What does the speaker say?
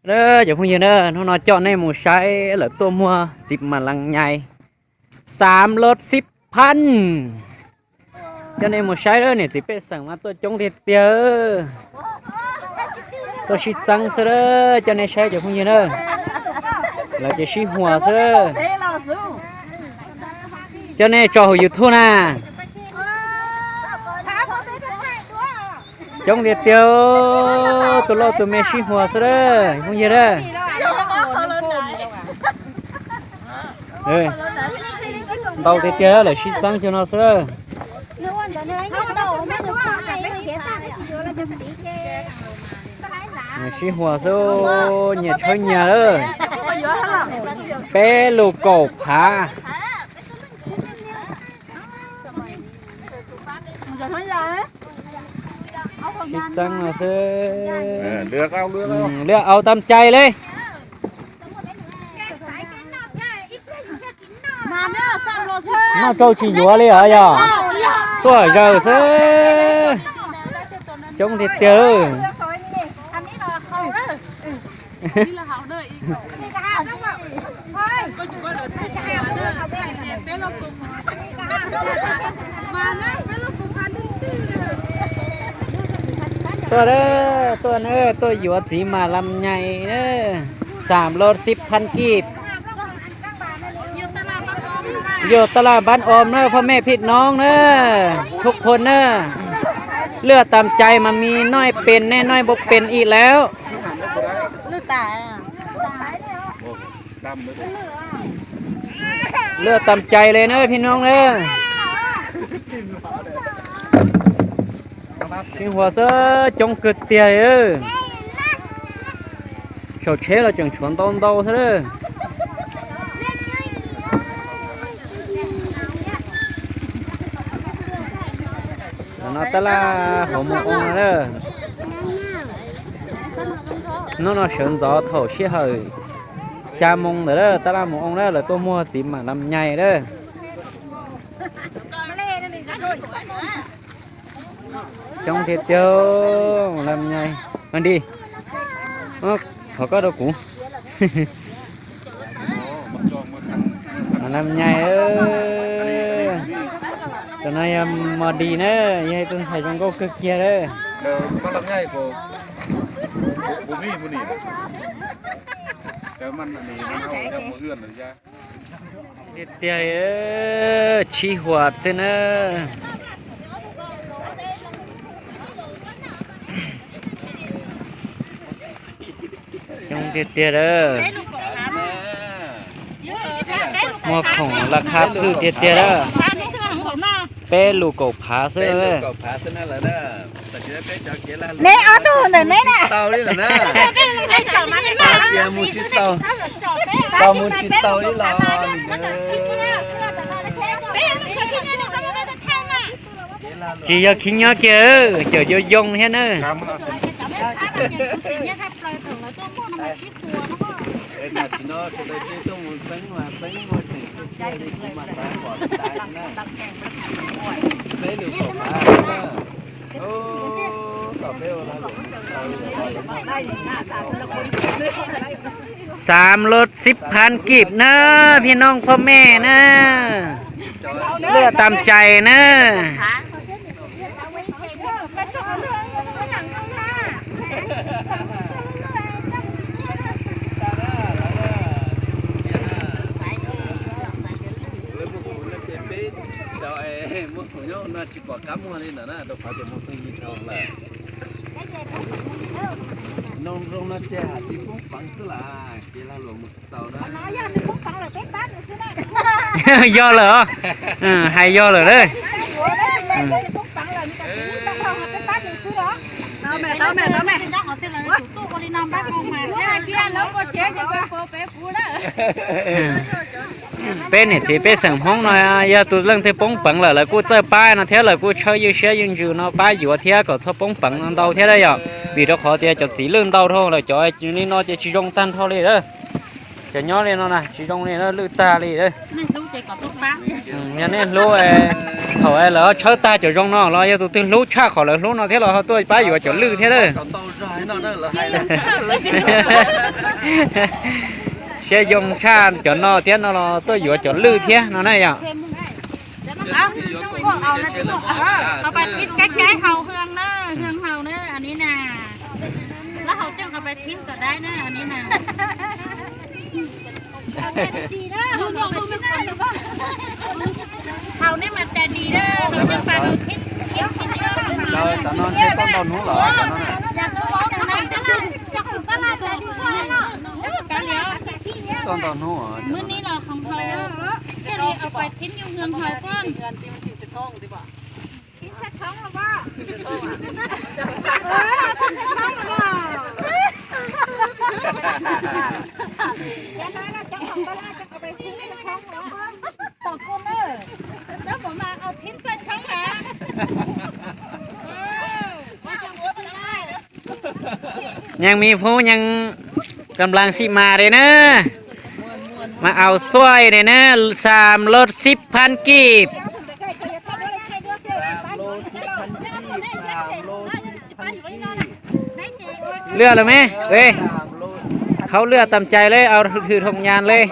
Cov phooj ywg na, hnub no coj nej mus saib lawv tuaj muag txiv mam las nyais xav los xib phan. Coj nej mus saib lawm, niam txiv pej xeem mas tuaj coob tiag tiag. Tuaj sib txeeb xwb lawm, coj nej saib cov phooj ywg na. Lawv ces sib huas xwb. Coj nej tso hauv YouTube na. Coob tiag tiag, tus loj tus me sib huas xwb lawm, phooj ywg na. Ntau tiag tiag, lawv sib txeeb xwb no xwb lawm. Sib huas xwb, nyias tshawb nyias lawm. Peb lus kaum phav. Sib txeeb no xwb. Lwaj au tam cai li. Noj tsau tsis yuav li os yog. Tuaj zaws xwb. Coob tiag tiag. Tuaj, tuaj na, tuaj yuav txiv mam las nyais na. Xav los xib phan kib. Yog taj laj npab om na, phoj mej phij noob na, thuj qhua na. Lwaj tam cai mas mi noj pes, nej noj npaum pes ib lauj. Lwaj tam cai li na phij noob na. Sib huas xwb, coob kawg tiag. Saum tsheb los tseem tshuav ntau ntau xwb lawm. Tam no taj laj hauv mus oo na. Hnub no sawv ntxov thaum sij hawm xya moo ntawd lawm, taj laj mus oo na, lawv tuaj muag txiv mam las nyais lawm. Coob tiag tiag, las nyais. Di, thov koj rau kuv. Las nyais, cov no yog Mos Dis na, yog tus ntxhais zoo nkauj kawg kiag lawm. Tiag tiag, sib huas xwb na. Coob tiag tiag lawm. Muag khoom laj khab phwj tiag tiag lawm. Peb lus kaum phav xwb. Neb ob tug ntawm neb na. Mus tsis tau, mus tsis tau ib los. Tsis yog khib nyob kiag, cov yoo yoo thiab na. Xav los xib phan kib na, phij noob phoj mej na. Lwaj tam cai na. Yog lawm, hais yog lawm lauj. Peb niam txiv peb xeem Hmoob no yog tus leej twg poob peev lawm lawv kuj txawj pab no thiab, lawv kuj tshawb ywj siab ywj ntsws no pab yuav thiab kom txhob poob peev ntau thiab yom. Vim rau qhov tias cov txiv lwj ntau dhau lawm, cov li no ces tsis zoo tag nrho li lawm. Cov nyob li no na tsis zoo li, lwj tag li. Yog nej hlub, thaum lawv tshawb tag cov zoo no los yog tus twg hlub tshaj qhov lawv hlub no thiab los ho tuaj pab yuav cov lwj thiab lawm. Siab zoo tshaj cov no thiab no los tuaj yuav cov lwj thiab no na yom. Hauv pais thib kaib kaib hau hwng na, hwng hau na, an ni na. Lab hau coj hauv pais thib kom dai na, an ni na. Hau nej mas cai dis na, hau coj pais hau thib, thib thib. Cov no ntshe tuaj ntau hnub lawm cov no na. Tuaj ntau hnub. Muab neb los khoom hau, thiaj li hauv pais thib nyuj hwng hau koj. Tam kuv na, cov kuv mas au thib txaij thoob na. ยังมีผู้ยัง กำลังสิมาเลยนะ มาเอาสร้อยเลยนะ สามรถสิบพันกีบ เลือกเลยไหม เอ้ย เขาเลือกตามใจเลย เอาถือธงยานเลย